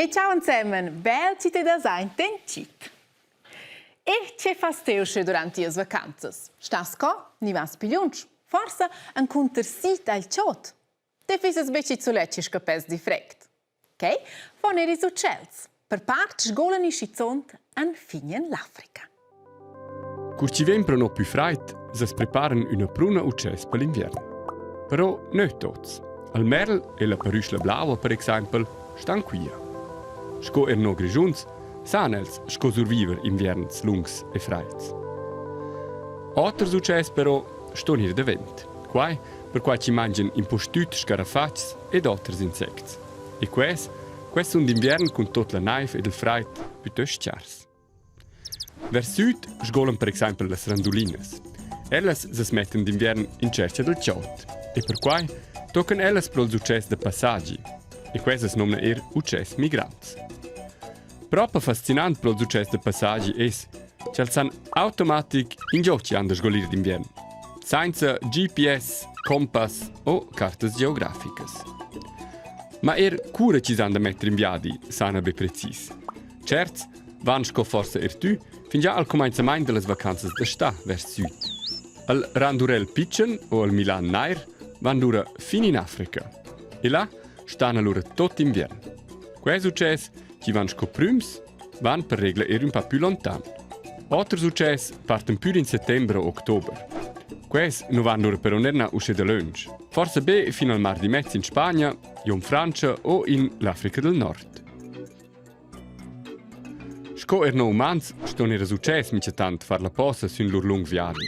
E ciao ensemen, bel chi te das aint in chit. E che fas te usche durant tias vacanzas? Stas co? Ni vas pi lunsch? Forsa encunter sit al chot? Te fisses be chi sulet chi scappess di frect. Quei fan er ils utschels. Per part sgolan i schizunt enfin en l'Africa. Cur chi vegn pro no pü fraid, s'as preparan üna pruna utschels per l'inviern. Però nö tuots. Al merl e la parüschla blaua per exaimpel stan quia. Sco eir no Grischuns san els sco surviver invierns lungs e fraids. Oters utschels però ston ir davent. Quai perquai chi mangian impustüt scarafatgs ed oters insects. E quels, quels sun d'inviern cun tuot la naiv ed il fraid pütöst chars. Vers süd sgolan per exaimpel las randulinas. Ellas s'as mettan d'inviern in tschercha dal chod e perquai toccan ellas pro'ls utschès da passagi e quels as nomna eir utschès migrants. Propa fascinant pro'ls utschès da passagi es ch'els san automatic ingio chi han da sgolir d'inviern, sainza GPS, compass o cartas geograficas. Ma eir cura chi s'han da metter in viadi sana be precis. Tscherts van sco forsa er tü fingià al cumainzamaint da las vacanzas da stà vers süd. Al Randurel Pitschen o al Milan Nair van lura fin in Africa. E là stan alura tot inviern. Quels utschès chi van sco prüms van per regla eir ün pa pü lontan. Oters utschès partan pür in settembre o october. Quels nu van lura però neir na uschè dalöntsch. Forsa be fin al Mar di Mez in Spagna, giò in Frantscha o in l'Africa del Nord. Sco er no umans ston era success minchatant far la posa sün lur lung viadi.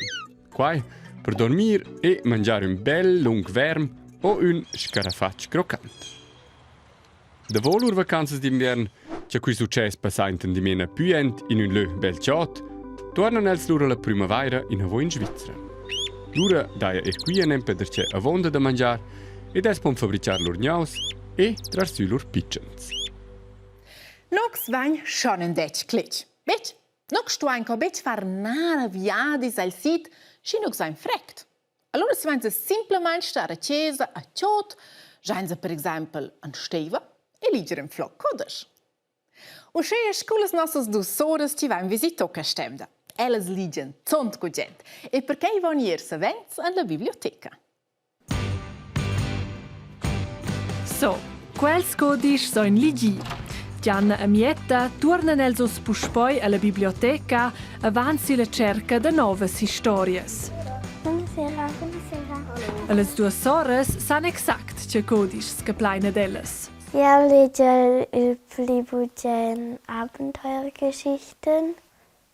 Quai per dormir e mangiar ün bel lung verm o ün scarafatg croccant. Davo lur vacanzas d'inviern, cha quist success passaintan dimena pü jent in ün lö bel chod, tuornan els lura la prümavaira inavo in Svizra. Lura daja eir qui a nempe darcheu avonda da mangiar ed els pon fabrichar lur gnaus e trar sü lur pitschens. Nox vegn schon en detg cletg. Betg? Nox stuain co betg far nara viadis al sid, schi nox vain frect. Allura sainza simplamaing star a chesa a chod, giainsa per exaimpel an steiva e liger ün floc cudesch. Uschea scu las nossas dus soras chi vain visito quest'emda. Ellas ligian zont gugent e perquai vaun ir savens en la biblioteca. So, quels cudischs ein ligi. Gianna e Mietta tuornan els uss puspei alla biblioteca e van silla tscherca da novas historias. Buonasera, buonasera. E las duas soras san exact tge cudischs che plain ad ellas. Jau legel il pli bugen Abenteuergeschichten,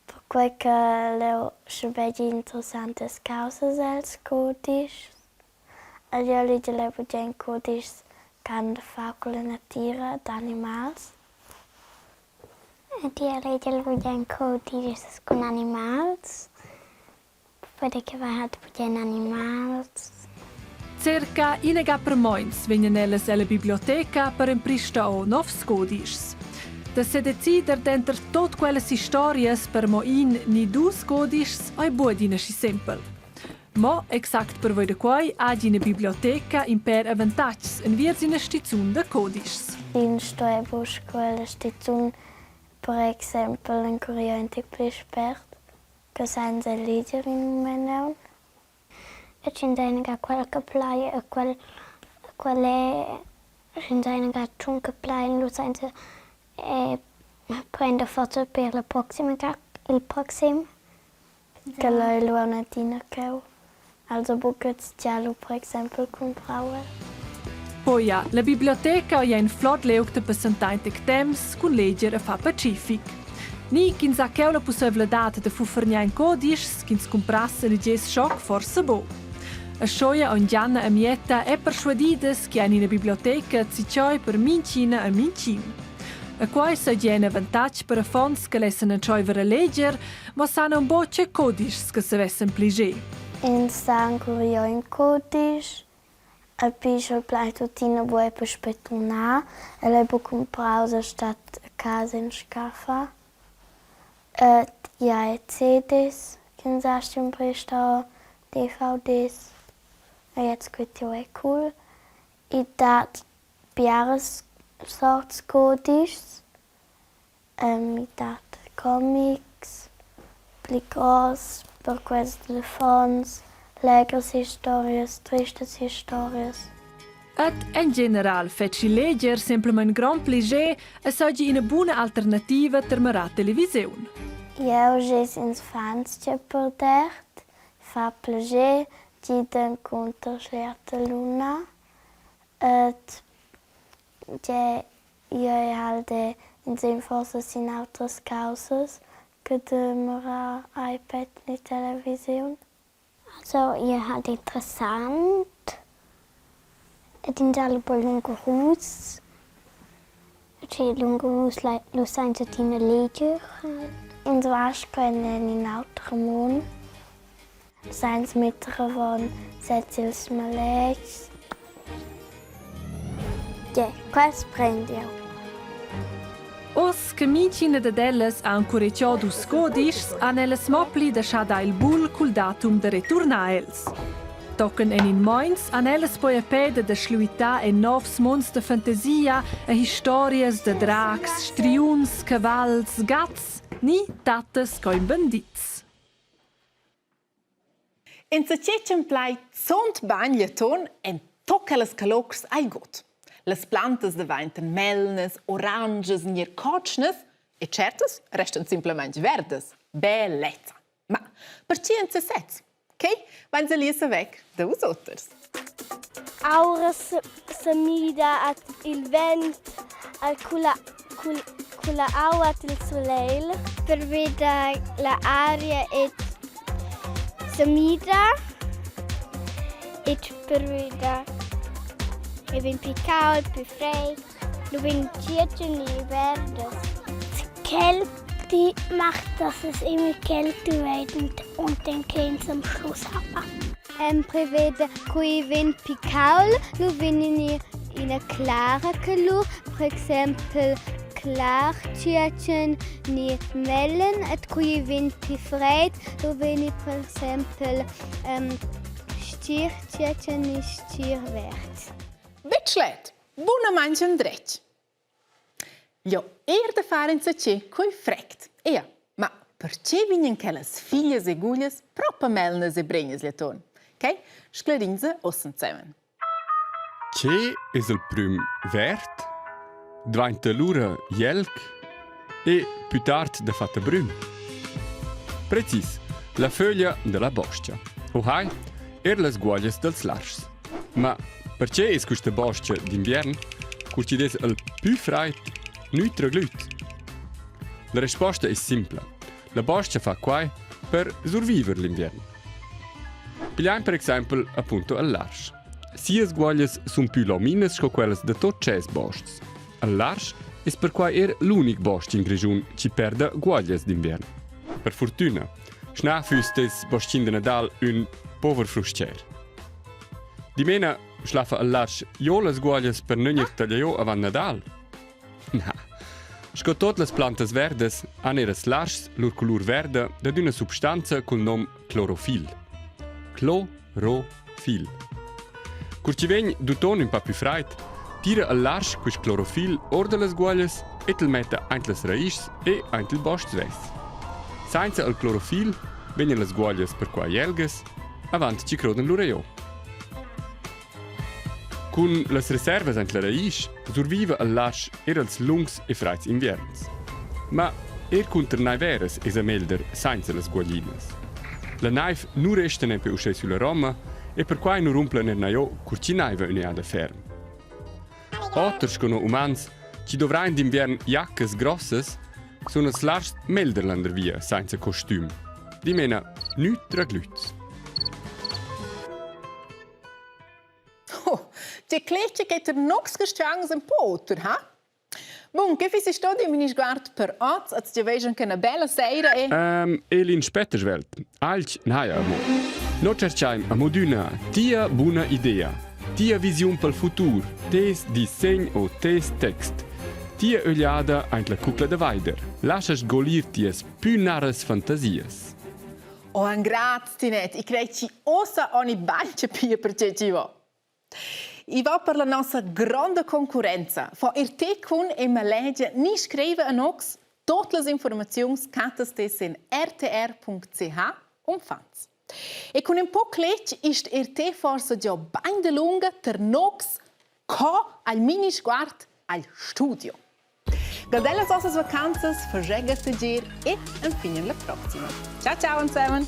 perquai che leu schabegia interessantas caussas els cudischs. Ed jeu legel era bugen cudischs che han da far culla natira d'animals. Ed jeu legel bugen cudischs cun animals. Perquei che vai halt bugen animals. Circa ina ga per meins vegnan ellas ella biblioteca per empristar novs cudischs. Da sedecider denter tut quellas historias per mo in ni dus cudischs ei buc adina schi sempel. Mo exact pervoi da quei hagi ina biblioteca in pèr avantatgs enviers ina stizun da cudischs. Ins sto era buc quella stizun per exempel encurir in tec pli spert che senza leger in mument aunc. E sch'ins ei quel che plai e quel quel è sch'ins ei tschun che plai lu senza prender forsa per la proxima ga il proxim che ei lu aunc adina cheu. Also buca gia lu per exempel cumprau el. Poja, la biblioteca ei in flot liug da passentar in tec temps cun leger e far pacific. Ni ch'ins ha cheu la pusseivladad da fuffergnar in codischs ch'ins cumprass e legess schoc forsa buc. Aschia ein Gianna e Mietta è perschuadidas che ein ina biblioteca zitschoi per mintgina e mintgin. E quai seigi in avantatg per affons che lessan entscheiver a leger, ma san aunc buc tgei codischs che savessen pliger. Ins sa ancora in codisch Epi sch'el plai tuttina buca puspei turnar, el ei buca cumpraus e stat a casa en scaffa. Ed igl ei cds ch'ins astga emprestar, DVDs. E jetzt quei tiu ei cool. I dat biaras. sorts cudischs. I dat comics pli gross per quels uffants, legras historias, tristas historias. Ed en general fetschi leger semplamein grond plascher e seigi ina buna alternativa per mirar televisiun. Jeu gess ins fans che perdert, fa plascher, gida encunter schliata luna ed Tgei jeu halt insem forsa sin autras caussas che da mirar iPad ni televisiun. Also jeu halt interessant ed ins ha lu poi lungurus. Sche lungurus lu sainza tina leger halt. Ins va sco en in auter mund. Sainz metter avon sez ils maletgs. Gie, quels prend jeu. Oz che mintgina dad ellas ha encuretgà dus codischs, han ellas mo pli da schar dar il bul cul datum da returnar els. Tochen en in meins han ellas poi a peda da schluitar en novs munds da fantasia e historias da drags, striuns, cavals, gats ni tattas co in bandits. Enzatgei ch'em plai zunt bain gl'atun en tocca las calocs al god. Las plantas daventan melnas, oranschas ni er cotschnas e certas restan simplamain verdas. Bellezza! Ma pertge en sesez? Quei vain se liesa vec da vus oters. Aura semida at il vent al culla culla aua dil sulegl. Pervi da la aria ed semida ed pervi da ei vegn pli cauld, pli freid, lu vegn tgietschen ni verdas. Kälte macht, dass es immer kälter wird und dann können sie am Schluss haben. Preveda cui vegn pli cauld, lu vegn ina clara colur, per exempel clar tgietschen ni mellen, et cui vegn pli freid, lu vegni per exempel stgir tgietschen ni stgir verd. Betg schlet, bunamain endretg. Jo eir da far insatgè cul frect. Ea, ma perche vegnan quellas figlias e guglias propa melnas e bregnas l'atun? Quai sclerinza uss insemen. Che es il prüm verd? Dvainta lura jelg e pü tard dafatta brün? Precis, la föglia da la bos-cha. O hai, eir las guaglias dals larschs. Ma perche es quista bos-cha d'inviern, cur chi'd es il pü fraid, gnü traglüt? La resposta es simpla. La bos-cha fa quai per surviver l'inviern. Pigliain per exaimpel appunto al larsch. Sias guaglias sun pü lominas sco quellas da tot tschels bos-chs. Al larsch es perquai eir l'unic bos-ch in Grischun chi perda guaglias d'inviern. Per furtüna, schna füss tes bos-chin da Nadal ün pover frus-cher. Dimena schlaffa el larsch jo las guaglias per nu gnir tagliò avant Nadal? Na. Sco tuot las plantas verdas han eir ils larschs lur culur verda dad üna substanza cul nom clorofil. Clorofil. Cur chi vegn d'uton ün pa pü fraid, tira el larsch quist clorofil our da las guaglias e til metta aint las raischs e aint il bos-ch svess. Sainza il clorofil vegnan las guaglias perquai jelgas avant chi crodan lura jo. Cun las reservas ant la raisch surviva el larsch er als lungs e fraids invierns. Ma er cunter naiveras esa melder sainza las guaglinas. La naiv nu resta nempe uschè sülla romma e perquai nu rumpla ner najo cur chi naiva ün'eada ferm. Oters sco no umans chi dovrain d'inviern jaccas grossas sun els larschs melder landervia sainza costüm. Dimena gnü traglüts. Oh, tge cletg che ter nocs cristians en po oter, ha? Bun, che fissi sto di mini sguard per oz, az ti vejan che una bella seira e Ähm, Elin Spetterschwelt, alch n'haja amo. No tscherchain amo d'üna tia buna idea, tia visiun pel futur, tes disegn o tes text, tia ögliada aint la cucla da vaider. Lascha sgolir tias pü narras fantasias. Oh, engraz, Tinette, ich crei chi ossa oni bain chapir perche chi vo. I va per la nossa gronda concurrenza. Fa ir te cun e malegia ni scriva a nox tot las informaziuns cattas te sin rtr.ch umfants. E cun ün po cletg ist er te forsa giò bain dalunga ter nox co al mini sguard al studio. Gadellas vossas vacanzas, fagegas segir e enfin la proxima. Ciao ciao insemen!